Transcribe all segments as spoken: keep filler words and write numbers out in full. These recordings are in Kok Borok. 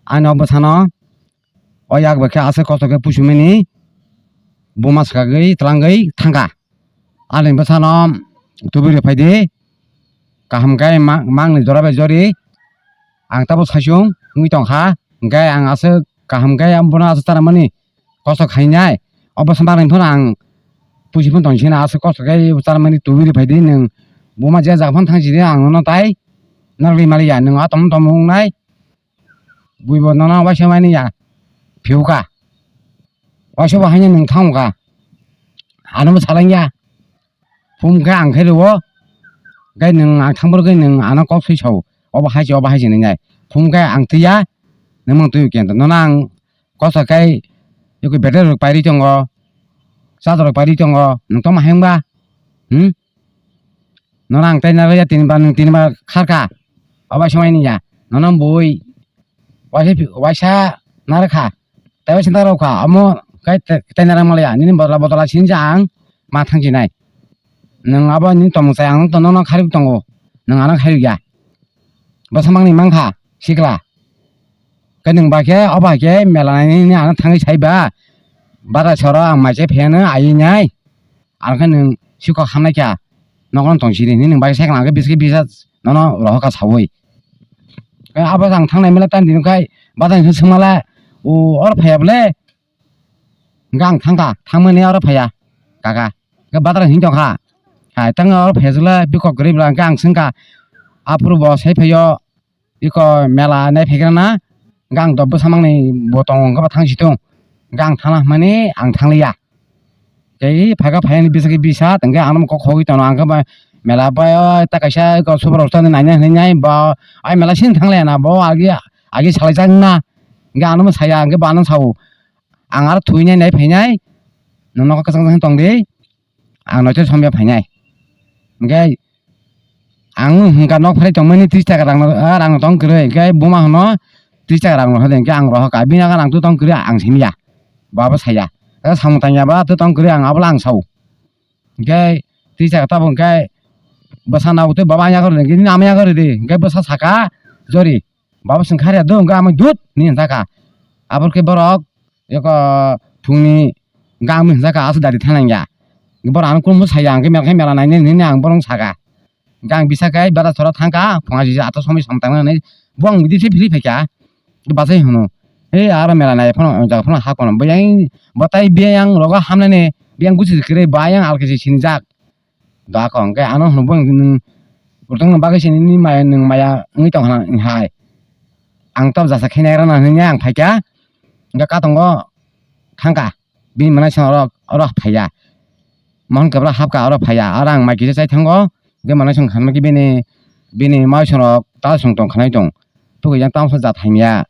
Ani o bwsano o yak bai khe aswk kosto khe pusimani buma swkagwi twlangwi thangkha. Ani bwsano tubui rw phaidi, kaham khe ma-, mangni jora bai jori ang tabuk saichung wngwi tongkha. Hwnkhe ang aswk kaham khe bono aswk chanamani kosto khainai. O bwsa bagwi phano ang pusi phano tongsinai, aswk kosto khe chanamani tubui rw phaidi nwng. Buma je jaga phano thang sidi ang nono tai narwgwi maliya, nwng a tongmung tongmung wngnai. Buibo nono waisa mani ya phiuka. Waisa bo haino nwng thango ka. Ano bo salangya. Phum khe ang khe rwo. Khe nwng ang thangbo khe nwng ano kok swi sao. Obo hai se, obo hai se nwngnai. Phum khe ang twiya. Nwng mang twi khe nono ang kosa khe eko battery rok pairi tongo. Charger rok pairi tongo. Nwng tongma hai wngba? Hmm? Nono ang tei narwkya tini bar, nwng tini bar kharkha. Obo hai se mani ya. Nono bui. Waisa phi-, waisa narwkha. Tei waisa narwkha. Omo kai te-, tei narwk malaya. Nini bodola bodola sinijak ang ma thangsinai. Nwng abo nini tongmung chai ang nono khairok tongo. Nwng ano khairokya. Bwsa mangni mankha sikla. Khe nwng ba khe obo hai khe mela nainani ano thangwi saiba. Bada soro ang mai chai phiyano ayinai. Ang khe nwng sikok hamnai kha, nogono tong siri hinwi nwng bai cycle ang khe bisiki bisa nono rohor kha saui. Khe abo ang thangnai mela tani dino khai bazar ni swngmala o oro phaiya bole? Hwnkhe ang thangkha, thangmani oro phaiya kaka. Khe bazar hinwi tongkha. Hai tangwi oro phaiya jwkle bikok kwrwi bwla hwnkhe ang swngkha, aphuru bo sai phaiyo. Iko mela nai phaikrana, gang dop bwsa mangni bo tongo, hwnkhe bo thang si thung. Gang thangna hwnmani ang thangliya. Tei phaikha phaiyani bisaki bisa, hwnkhe ang kok khogwi tono, ang khe ba mela bai o ta kaisa iko super star ni naina hwnwi nai, bo ai mela sini thanglaiya na, bo agi, agi salai jak na. Hwnkhe ano saya, hwnkhe bo ano sao. Ang aro thwinai nai phainai, nono kwchang kwchang tongdi. Ang noito somya phainai. Hwnkhe ang hwnkha nok phai tongmani tris taka rang, ah, rang tong kwrwi. Hwnkhe buma hwno tris taka rang rohor de. Hwnkhe ang rohor kha. Bini age rang tong kwrwi ang simiya. Baba saya. Eh, samung tangya ba tong kwrwi ang abola ang sao. Hwnkhe tris taka tabuk hwnkhe bwsa nabo tei baba ang yago rwdi. Hwnkhe nini ama yago rwdi. Hwnkhe bwsa saka jori. Baba swng kharya do hwnkhe amai dut ni hwnjaka. Abor khe borok eko phungni gang mi hwnjaka aswk dadi thanangya. Borok ano kulmung saya hwnkhe mela khe mela nainai hinwi ang borok saka. Gang bisa khe bada sora thangkha phung aji ato somoi samtang nani bo ang bidi se philip phaikha. Bachai hwno. He aro mela nai phano jaga phano ha kono bo yang bo tai biyang rogo hamnani biyang gusi kwrwi ba yang alkesi sinijak. Da kong khe ano hwnwi bo nwng rwtwngno bagwi se nini maya nwng maya wngwi tongkha na hai. Ang tabuk jasa khainai rwna hwnwi ang phaikha. Hwnkhe katongo thangkha. Bini manaisong oro, oro phaiya. Mohon kwbra hapkha oro phaiya. Aro ang mai kisa chai thango. Hwnkhe manaisong khanma khe bini, bini manaisong rok ta song tong khanai tong. Tugui yang tamsa jat hamya.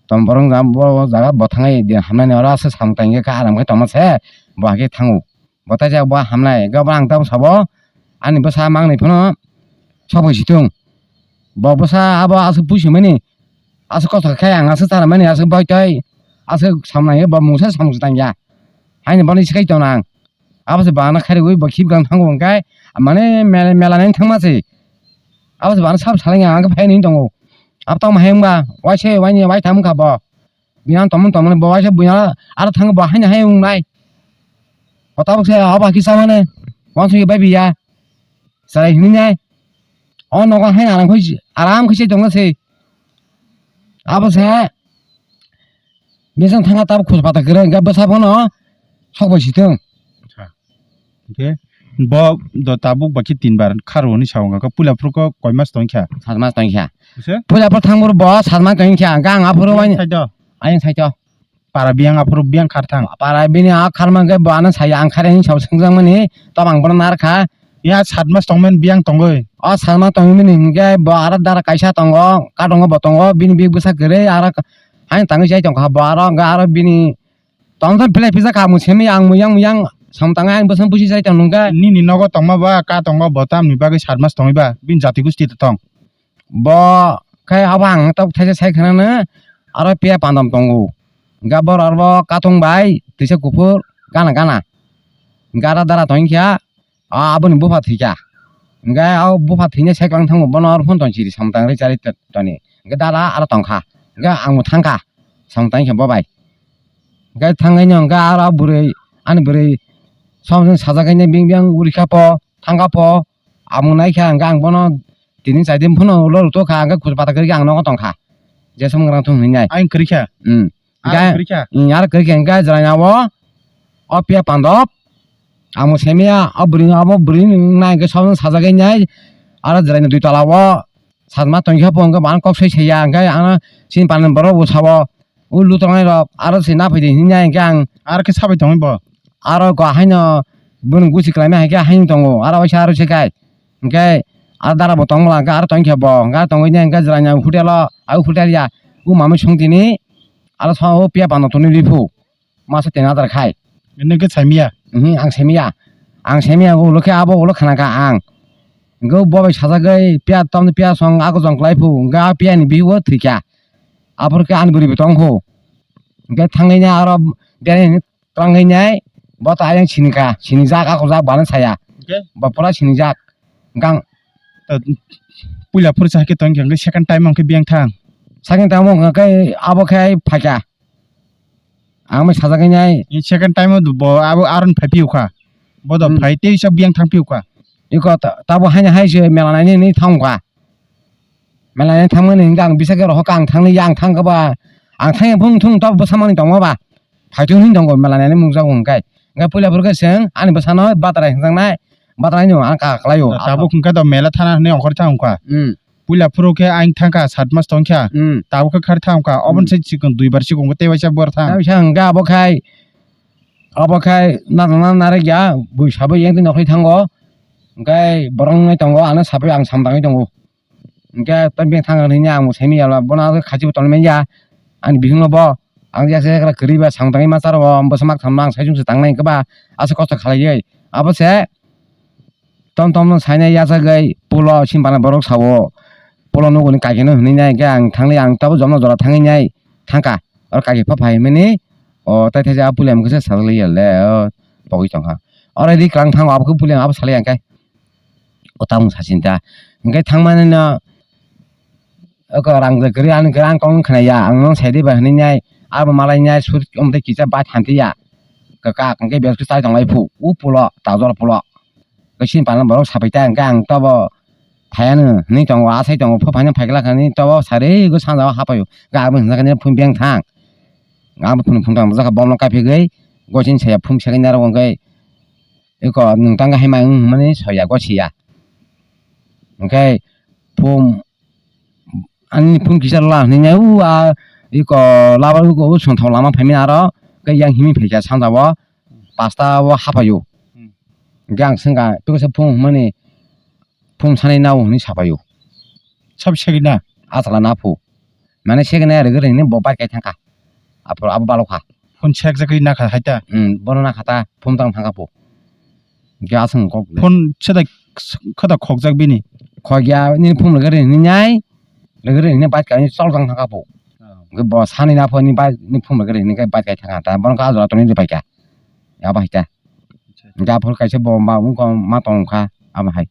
Tong borok jang bo jaga bo thangai de hamnani oro aswk samung tangwi kha aram khe tongma se. Bo hakhe thango. Bo taijak bo hamnai, hwnkhe bo ang tabuk sabo, ani bwsa mangni phano sok bai si thung. Bo bwsa abo aswk pusimani, aswk kosto khe ang aswk chanamani, aswk bai tei aswk samnai, bo mungsa samung se tangya. Haini bono swkang tong ang. Abo se bana khairogwi bo khibgang thango hwnkhe, mane mela, mela nai thangma se. Abo se bana sab salai ang khe phaini tongo. Abo tamo hai wngba, waise waini waitham wngkha bo. Bini ang tongmani tongmani bo waisa buya aro thango bo haino hai wngnai. Bo tabuk se abo hakhe chamani wansukya bai biya. Chwrai hinwi nai. O nogo haino aram khai, aram khai se tongna se. Abo se bising thangna tabuk khus pata kwrwi hwnkhe bwsa bono sok bai si thung. Hwnkhe bo do tabuk bai khe tin bar kharo hinwi sa wngkha, puila phuru kho koi mas tong kha? Sat mas tong kha. Puila phuru thang phuru bo sat mas tong kha, hwnkhe ang aphuru waini. Ayang sai do. Ayang sai do. Para biyang aphuru biyang khar thang. Para bini a khar man khe bo ano saya ang khare hinwi sa swngjak mani, to ang bono nar kha. Ya sat mas tong mani biyang tongoi. O sat mas tong mani hwnkhe bo aro dara kaisa tongo, katongo bo tongo, bini bik bwsa kwrwi aro haino tangwi chai tong kha bo aro hwnkhe aro bini Tong tong belai pisa kha, mung simi ang mung yang mung yang sam tang ang bwsang busi sai tong nung khe. Nini nogo tongma ba ka tongo bo tamni bagwi sat mas tongwi ba bini jati gusti tong. Bo khe abo ang tok thaisa sai khna no aro piya pandam tongo. Hwnkhe bor aro bo katung bai tisa kuphur gana gana. Hwnkhe aro dara tong kha. A aboni bupha thwikha. Hwnkhe o bupha thwina saikwlang thango, bono oro phone tong siri samtang ri chari toni. Hwnkhe dara aro tongkha. Hwnkhe ang bo thangkha, samung tangkha bo bai. Hwnkhe thangwi no hwnkhe aro bwrwi, ani bwrwi som sajagwi bing biyang uri kha po, thangkha po, amung naikha hwnkhe ang bono tini char din phano ulo rwtokha, hwnkhe khusu pata kwrwi khe ang nogo tongkha. Je samung rang thung hinwi nai. Ang kwrwi kha. Hmm. Ang Hwnkhe, kwrwi kha. Hmm, aro kwrwi kha hwnkhe jwraina o, o piya pandop. Amo semiya, o bwrwi, abo bwrwi nai hwnkhe som sajagwi nai. Aro jwraina dui tola o sajma tongkha po hwnkhe bo ano kok soi saiya hwnkhe ano chini panani borok bo sabo. O lutongnai rok aro se naphai di hinwi nai hwnkhe ang Aro khe sabai tongwi bo. Aro go haino bwrwi gusi kwlaima hai khe haino tongo, aro waisa aro se kai. Hwnkhe aro dara bo tongmwla hwnkhe aro tongkhe bo, hwnkhe aro tongwi nai hwnkhe jwraina hotel o, ai hotel ya, o mamwi song tini, aro sa o piya pano tonwi riphu, masa ten hajar khai. Nini khe saimiya? Mhm, ang saimiya. Ang saimiya, ulo khe abo ulo khna kha ang. Hwnkhe bo bai sajagwi piya tamni piya song ako jong kwlai phu, hwnkhe a piya ni bihi o thwi kha. Aphuru khe ani bwrwi bo tong phu. Hwnkhe thangwi nai aro biyani Twrangwi nai, bo ta ayang sini kha, sini jak, ako jak, bana saya. Hwnkhe? Bo pura sini jak, gang. Ta, puila phuru sa khe tong khe, hwnkhe second time hwnkhe biyang thang. Second time hwnkhe abo khe phaikha. Ang bai sajagwi nai. Ni second time bo abo aron phai piu kha. Bo do Hmm. phai tei sa biyang thang piu kha. Iko ta-, tabo haino hai se mela naini hinwi thang kha. Mela nai thangmani hwnkhe ang bisa khe rohor kha, ang thangli ya, ang thang khe ba, ang thang ya, phung thung tabuk bwsa manwi tongma ba, phaithung hwnwi tongo mela nai nai mungjago hwnkhe. Hwnkhe puila phuru khe chwng ani bwsano batrai hwnjaknai, batraino ang kha khlaio. Tabuk hwnkhe to mela thana hwnwi ongkhorwi thang wngkha. Hmm. Puila phuru khe ang thang kha, sat mas tong kha. Hmm. Tabuk khe khar thang wngkha, oboni Hmm. se chikon dui bar chikon khe tei waisa bor thang. Tei waisa hwnkhe abo khai, abo khai najakna narwk ya, bui sabai yang twi nokhorwi thango. Hwnkhe borok wngnai tongo, ano sabai ang samtangwi tongo. Hwnkhe tei bini thang hinwi ang bo saimanya, bono khachibo tonwi manya. Ani bisingno bo ang yaksa yakra kwrwi ba samung tangwi ma charo, bwsa mak thamno ang saichung se tangnai hwnkhe ba aswk kosto khlaiwi. Abo se tom tom no sainai yachagwi pulo simbana borok sao. Pulo nuguni kaki no hinwi nai hwnkhe ang thangli ang tabuk jomno jora thangwi nai thangkha. Oro kaki pha phai mani o tai thaisa a puila mungsa sajagli ya le o pogwi tongkha. Oro ri kwlwng thango abo khe puila abo salai ya hwnkhe. O tabuk sasinta. Hwnkhe thangmani no, oko rang je kwrwi, ani kwrwi ang kok wng khna ya, ang no sai di ba hinwi nai, abo malai nai, sut omtwi kisa bai thanti ya. Kwkak hwnkhe biyos khe chai tong lai phu, u pulo, ta jora pulo. Khe sini panani borok sapai ta, hwnkhe ang tobo phaiya no hinwi tongo, asai tongo, phu phaina phaikla kha hinwi tobo sari go sanja o hapai o. Hwnkhe abo hwnjakha nini phone biyang thang. Ang bo phone phone tang bwjakha, bomno kaphigwi, gosini saya phone segwi narwk hwnkhe, Eko nwng tang hai ma wng hwnmani soya gosiya. Hwnkhe phum ani phum kisa la hwnwi nai u a eko labar u songthok lama phaimani aro khe yang himwi phaikha sanja o pasta o hapaio. Hmm. Hwnkhe ang swngkha tei kaisa phum hwnmani phum sanai nao hwnwi sapaio. Sab segina? Achwla na phu. Mane segina rwgwi rwhini bo bike kai thangkha. Aphuru abo balokha. Phone sek jagwi nakha hai ta? Hmm, bono nakha ta, phone tang thangkha phu. Hwnkhe aswk kok le. Phone sedai khata khokjak bini? Khokya, nini phone rwgwi rwhini nai, rwgwi rwhini bike kai chol tang thangkha phu. Oh. Hwnkhe bo sani na pho ni bike ni phone rwgwi rwhini khe bike kai thangkha ta, bono kha jora tongwi rwpaikha. Abo hai ta. Acha. Hwnkhe aphuru kaisa bo ma wngkha ma tongkha abo hai.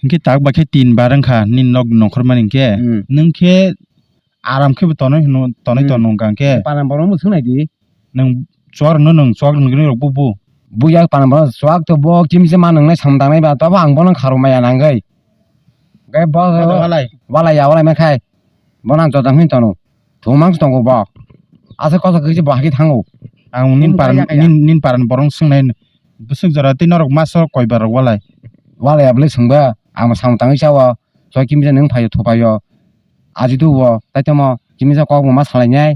Hwnkhe tak bai khe tin bar wngkha nini nok nongkhor mani hwnkhe. Hmm. Nwng khe aram khe bo tonwi hwnwi tonwi Hmm. tong nung kha hwnkhe. Panam borok no swngnai di. Nwng chuwak rwno nwng chuwak rwgwini rok bubu. Buya panam borok chuwak to bo kimse ma nwngnai samung tangnai ba tobo ang bono kharwi maya nangwi. Hwnkhe bo Bodo walai. Walai ya walai ma khai. Bono ang jotang hwnwi tono. Thumang se tongo bo. Aswk kosa kwchwi bo hakhe thango. Ang nin Thum paran, kaya kaya. Nin, nin paran borong swngnai bwswk jora tei norok maso koi bar rok walai. Walai abole swngba, ang bo samung tangwi chao. Choi kimisa nwng phaio, thuphaio. Ajitu bo, tai tamo kimisa kok bo ma salainai.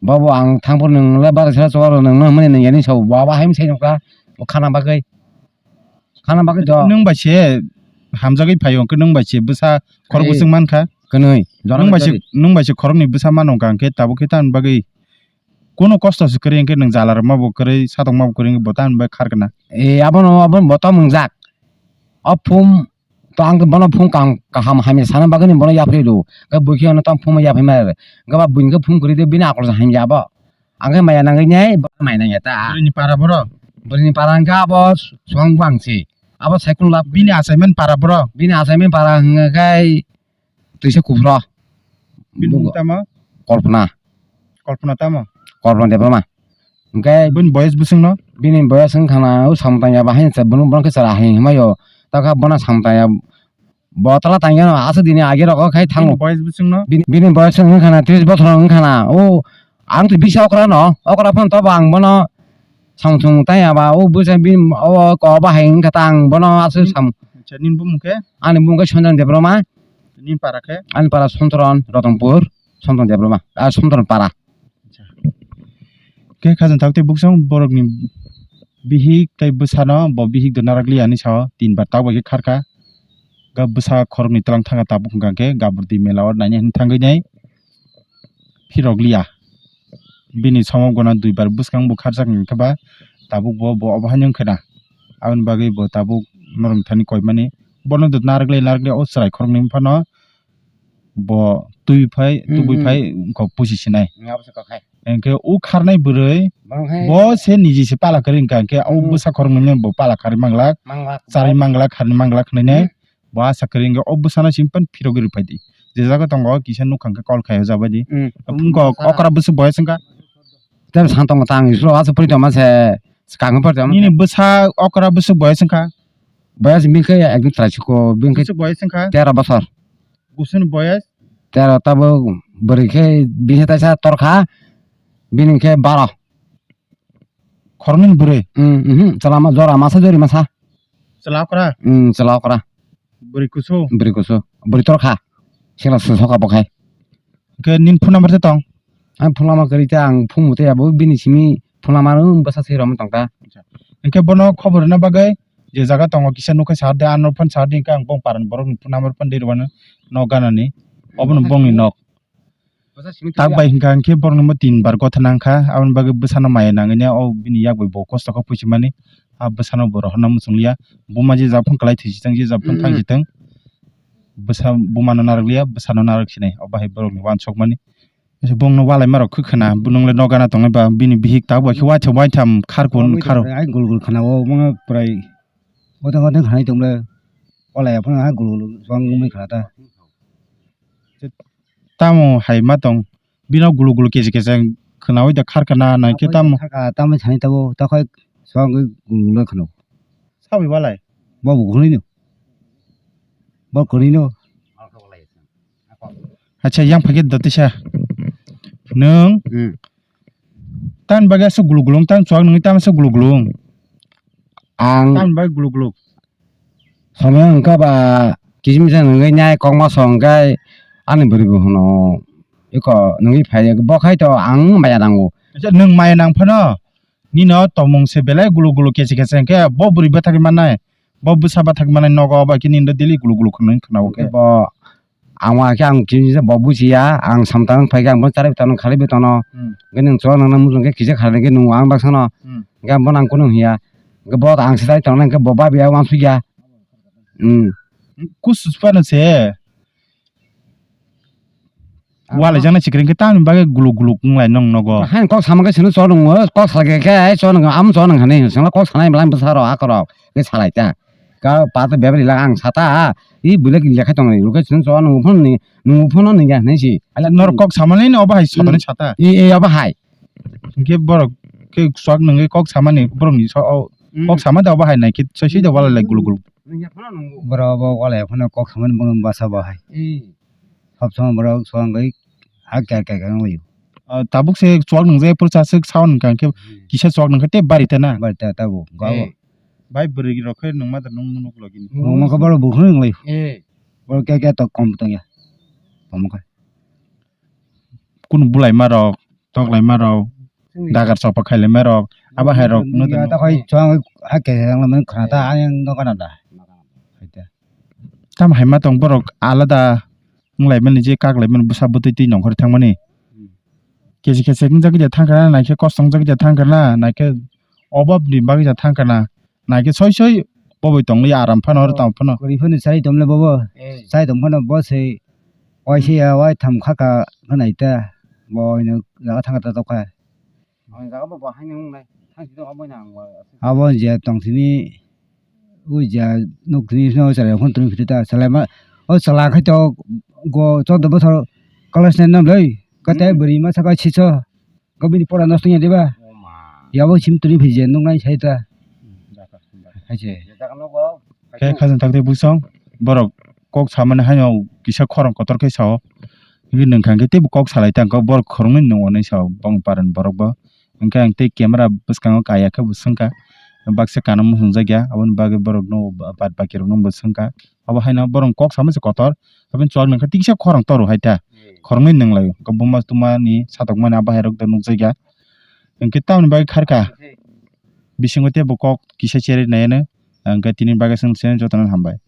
Bobo ang thangphuru nwng le bara sera chobaro nwng no hwnmani nwng yani sao. Bo abo hai mwsai nokha, bo khana bagwi. Khana bagwi do. Nwng bai se hamjagwi phaio, hwnkhe nwng bai se bwsa khorok Ei, bwswk mankha. Kwnwi, jora Nwng bai se, jori. Nwng bai se khoroknwi bwsa mano hwnkha, hwnkhe tabuk khe tamni bagwi kunu kosto se kwrwi, hwnkhe nwng jala rwma bo kwrwi, satokma bo kwrwi, hwnkhe bo tamni bagwi kharkna. Ei, abono, abono bo tamo wngjak. O phum to ang bono phum kaham, kaham hamya sana bagwi ni bono yapri rw. Hwnkhe bui khe ano tamo phum yapri ma rw. Hwnkhe ba buini khe phum kwrwi de bini akol se hamya abo. Ang khe maya nangwi nai, bo maya nangya ta. Bwrwini para borok? Bwrwini para hwnkhe abo Suang bangsi. Abo Saikul Lab. Bini achaimani para borok? Bini achaimani para hwnkhe twisa kuphro. Bini mung tamo? Kalpana. Kalpana tamo? Kalpana Debbarma. Hwnkhe bini boyes bwswkno? Bini boyes wngkha na o samung tangya bahai se, bono, bono khe chwla hai hwnwi o. Takha bono samung tangya, bo tala tangya no aswk dini age rok o khai thango. Bini boyes bwswkno? Bini, bini boyes wngkha na tris bochor wngkha na. O ang twi bisa okra no, okra phano tobo ang bono samung sumung tangya ba o bwsa bini o ko bahai wngkha ta ang bono aswk samung. Acha, nini bumung khe? Ani bumung khe Sonjon Debbarma. Nini para khe? Ani para Sontoron, Rotonpur, Sonton Debbarma, ah, Sontoron para. Acha. Khe khajang tabuk tei buksong borokni bihik tei bwsano bo bihik do narakli ani sao tin bar tabuk bai khe kharkha. Ga bwsa khoroknwi twlang thangkha tabuk hwnkha khe Gabur di mela o naina hwnwi thangwi nai phirok liya. Bini somo gona dui bar bwskang bo kharjak hwnkhe ba tabuk bo, bo obo haino wngkha na. Aboni bagwi bo tabuk norok thani koimani. Bono do narakli narakli o chwrai khoroknwi phano bo twi phai, hmm, tubui phai, hmm, kok pusi sinai. Nga bwsa kok hai. Hwnkhe o kharnai bwrwi, bo hai se niji se pala kwrwi wngkha, hwnkhe o, hmm, bwsa khoroknwi bo pala kharwi manglak, manglak, charwi manglak, kharwi manglak hwnwi nai. Hmm. Bo asa kwrwi wngkhe o bwsano simi phano phirogwi rwphai di. Je jaga tongo kisa nukha hwnkhe call khai o jabadi. Hmm. Wngkha okra bwswk boyes wngkha. Tei bwsang tongo tang islo asa pori tongma se kangwi pori tongma. Nini bwsa okra bwswk boyes wngkha? Boyes bini khe ekdom chwrai siko, bini khe bwswk boyes wngkha? Tero bosor. Bwswkni boyes? Tero tabuk bwrwi khe bini khe taisa torkha, bini khe baro. Khoroknwi bwrwi? Hmm, mhm, chwla ma-, jora masa jori masa. Chwla okra? Hmm, chwla okra. Bwrwi kusu? Bwrwi kusu. Bwrwi torkha. Sila swi soka bo khai. Hwnkhe nini phone number se tong? Ang phone number kwrwi ta ang phone mutwi abo bini simi phone number wng bwsa se romwi tongkha. Hwnkhe bono khobor rwna bagwi je jaga tongo kisa nukhe sar de, ano phone sar de, hwnkhe ang bong parani borokni phone number phone de rwano nok ganani. Obono bongni nok. Tak bai hwnkha hwnkhe borokno bo tin bar gotha nangkha, aboni bagwi bwsano maya nangwi o bini yak bai bo kosto khe puisimani. A bwsano bo rohorna muchungliya. Buma je jak phano kwlai thwi sitwng, je jak phano thang sitwng. Bwsa bumano narwkliya, bwsano narwk sinai. Obo hai borokni uansukmani. Bongno walai marok khwkhwna, bwnwng le nok gana tongnai ba, bini bihik tak bai khe waitham waitham kharkun kharo. Ai gul gul khana o, omo prai. Oda oda khanai tongle. Walai aphano ai gul gul song mui khana ta. Tamo hai ma tong, bino gulu gulu kesi kesi khwnaui da kharkana nai khe tamo. Kharka tamo sani tabo, takhai swngwi gulu gulu khwno. Sawi walai? Bo bo khwnwi no. Bo khwnwi no. Acha, yang phai khe da tisa. Nwng. Hmm. Tan bagwi aswk gulu gulu, tan chuak nungwi tan aswk gulu gulu. Ang tan bagwi gulu gulu. Somoy wngkha ba kisimisa nungwi nai kokma song khe ani bwrwi bo hwno eko nungwi phai bo khai to ang maya nango. Acha, nwng maya nang phano nino tongmung se belai gulu gulu kesi kesi hwnkhe bo bwrwi bwthagwi mannai, bo bwsa bwthagwi mannai nogo bai khe nini daily gulu gulu khwnwi khwnawo khe. Bo Ang uaikhe ang kisa bo bujiya, ang samtang phai khe ang bono charwi tongno, kharwi tongno. Hmm. Hwnkhe nwng chuak nangna muchung khe kisa kharwi khe nungo ang baksano. Hmm. Hwnkhe ang bono ang kunu hiya. Hwnkhe bo ang se chai tongna hwnkhe bo babiya uansukya. Hmm. Kusu phano se. Walai jaknai sikring khe tamni bagwi guluk guluk wnglai nong nogo. Haino kok sama khe sino chuak nungo, kok salai khe, khe chuak nungo, amo chuak nung hani, sengla kok sanai bwlai bwsa rok akorok khe salai ta. Ka pata bebri la ang sata, i bwlek lekha tongni, rukhe chwng chwa nungo phone ni, nungo phone ni ya nai si. Ala norok kok samani ni obo hai sotoni sata. I, i obo hai. Hwnkhe borok khe swk nungwi kok samani borok ni so, o, hmm, kok sama da obo hai nai khe soi soi da wala lai gulu gulu. Borok obo wala ya phano kok samani bono basa bo hai. Hmm. Sob somoi borok swk wngwi ha kya kya kya wngwi. Ah, tabuk se swk nungjai phuru sa swk sound wngkha hwnkhe, hmm, kisa swk nungkha tei bari ta na. Bari ta tabuk. Eh. Bai bwrwi rok khe nung ma da nung nung logini. Omo khe borok bukhuk nung lai. Eh. Borok kya kya tok kom tong ya. Omo khe. Kunu bulai ma rok, tok lai ma rok, dagar chopha khai lai ma rok, abo hai rok no. Ya ta khai chwng ha ke yang la men khana ta ayang no kana da. Hai ta. Tam hai ma tong borok alada wng lai mani je kak lai mani bwsa bwtwi twi nongkhor thang mani. Hmm. Kesi kesi wng jak ya thang kana nai khe kosong jak ya thang kana nai khe obab ni bagwi ja thang kana. Naikhe soi soi bo bai tong li aram phano oro tamo phano. Kwrwi phano chai tong le bobo. Eh. Chai tong phano bo se waisa ya wai tham kha ka phano ita bo hino jaga thang ta tokha. Ang jaga bo bo haino wng nai. Thang si tong abo nang bo. Abo je tong thini u je nuk thini no chale phone tong phita chale ma o chwla khai to go choddo bosor Class nine no loi. Kate bwrwi ma saka chicho. Ko bini pora nosto ya diba? Yabo chim tuni phije nung nai sai ta. Hai se. Khe khajang thak tei bwsong borok kok samani haino kisa khorang kotor khe sao. Hwnwi nwng kha hwnkhe teibo kok salai tang kok borok khoroknwi nung onwi sao bong paran borok bo. Hwnkhe ang tei camera bwskango kaya khe bo swngkha. Baksa kanamo hwnjakya aboni bagwi borokno bad bakirokno bo swngkha. Abo haino borok kok sama se kotor. Aboni chuak nangkha tiksa khorang toro hai ta. Khoroknwi nung laio. Kok buma tumani satokmani abo hai rok da nukjakya. Hwnkhe tamoni bagwi kharkha. Bisingo teibo kok kisa cherwi naiano. Hwnkhe tini bagwi swngchinai jotono hambai.